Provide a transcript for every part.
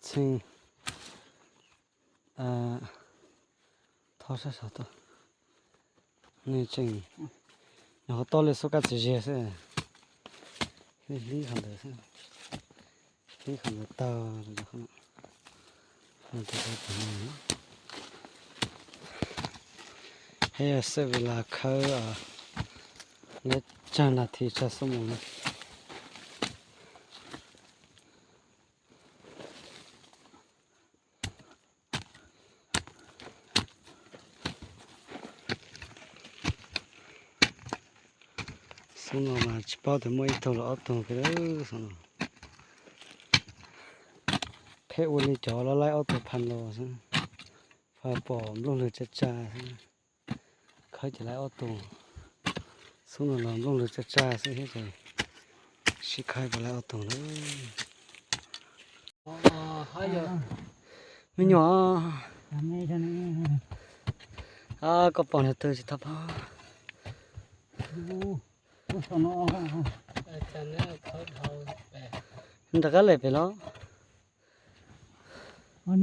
Txheej, thov sab saud tuaj. Nws tseem nyuam qhuav toj li xub kab txiv ziag xwb. Hlib qhov ntawd xwb, hlib qhov ntawd tag. Hej, xav vim las khawb leb tsawg nas this tshaj xub mus na. Xub no mas tsis paub tias muaj ib tug los ob tug kiag xwb no. Pheej ua li cov lab laib ob tug phaj los xwb, pom nplooj lwg tsaj tsaj xwb. Khawb ces laib ob tug. Xub no los nplooj lwg tsaj tsaj xwb thiab ces sib khawb ces laib ob tug na. Me nyuam, koj pom nws twg tsis tau paub. Nws rov qab lem pem los. Nws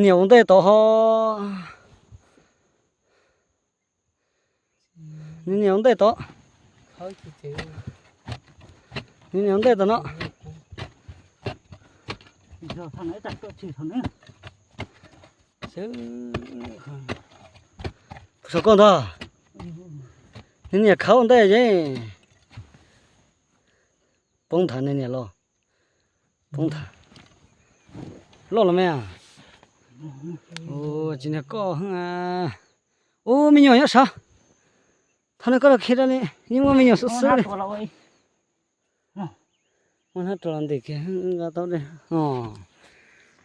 niam ua ntej tod ho. Nws niam ua ntej tod. Nws niam ua ntej tod no. Saum koj ntag. Nws niam khawb ua ntej ces poob nthav nws niam los. Poob nthav. Loj los me. Tsis niag koj. Ub, me nyuam nyob saud. Thov nws koj los khi rau li, yeej muaj me nyuam xwb xwb li. Muab hnab rau los ntim kiag nqa tau dej.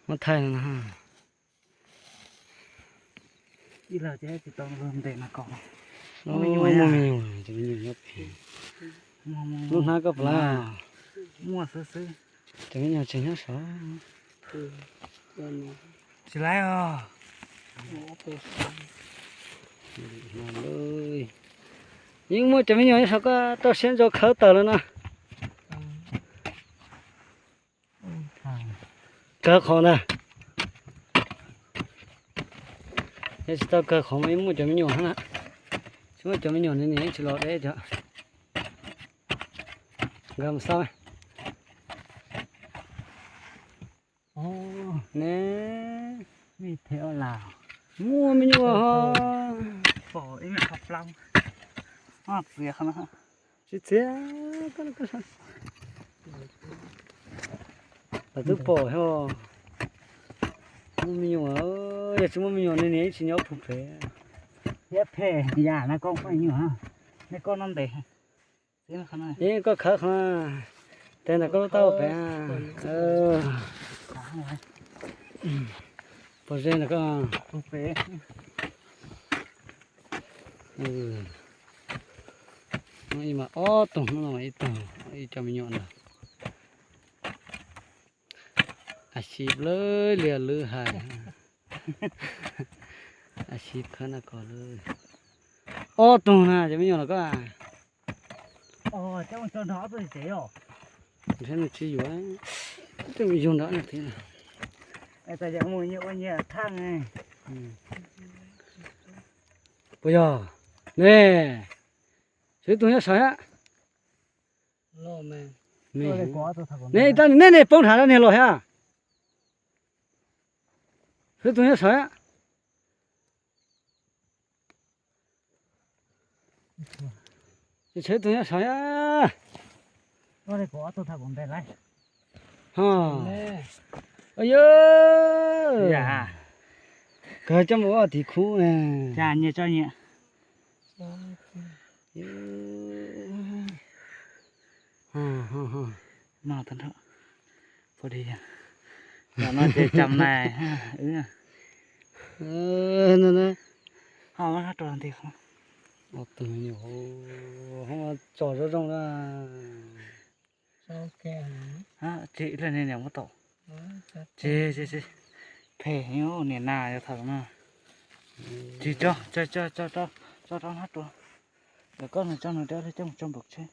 Muab thaij no. Muaj me nyuam, cov me nyuam nyob pem. Lub hnab koj puas laib? Muaj xwb xwb. Cov me nyuam tseem nyob saud. Tsis laib os. Yeej muaj cov me nyuam nyob saud, koj rau siab ntso khawb tawm lawm no. Kawg qhov ntag. Yog tsis tau kawg qhov mas yeej muaj cov me nyuam na. Tsis muaj cov me nyuam ne, niam yeej tsis los deb cov. Nkawd mus xauj ne. Muaj me nyuam ho. Tsis txiav. Lawv twb pom thiab. Muaj me nyuam, yog tsis muaj me nyuam ne niam yeej tsis nyob puag pem. Thiab phem yam na, koj muaj me nyuam, nej koj noj ntev. Yeej koj khawb qhov, tes ntawm koj lub taub pem. Pom ze ntawm koj. Ib mas ob tug hnub no ib tug, ib co me nyuam ntawd. Ab sib lawv lias lwb hais. Ab sib khawb na ko lawm. Ob tug na cov me nyuam los koj. Nws tsis yuav, yug nrog no thiab. Puas yog? Ne, tshuav ib tug nyob saud thiab. Ne, ib tag ne, ne poob nrad niag los thiab. Tshuav ib tug nyob saud thiab. Tshuav ib tug nyob saud thiab. Yog, kawg coj mus ua tim khub. Pua di, no ces cam nais wb. Ho rau nti, tso zoo zoo na. Tsis ib leeg niam muab tau. Tsis, tsis, tsis, phem, niam nas yog tham no. Tsis tso, tso, tso, tso rau hnab rua. Ntawm koj nws tso nws dab li coj mus tso npaum tsheb.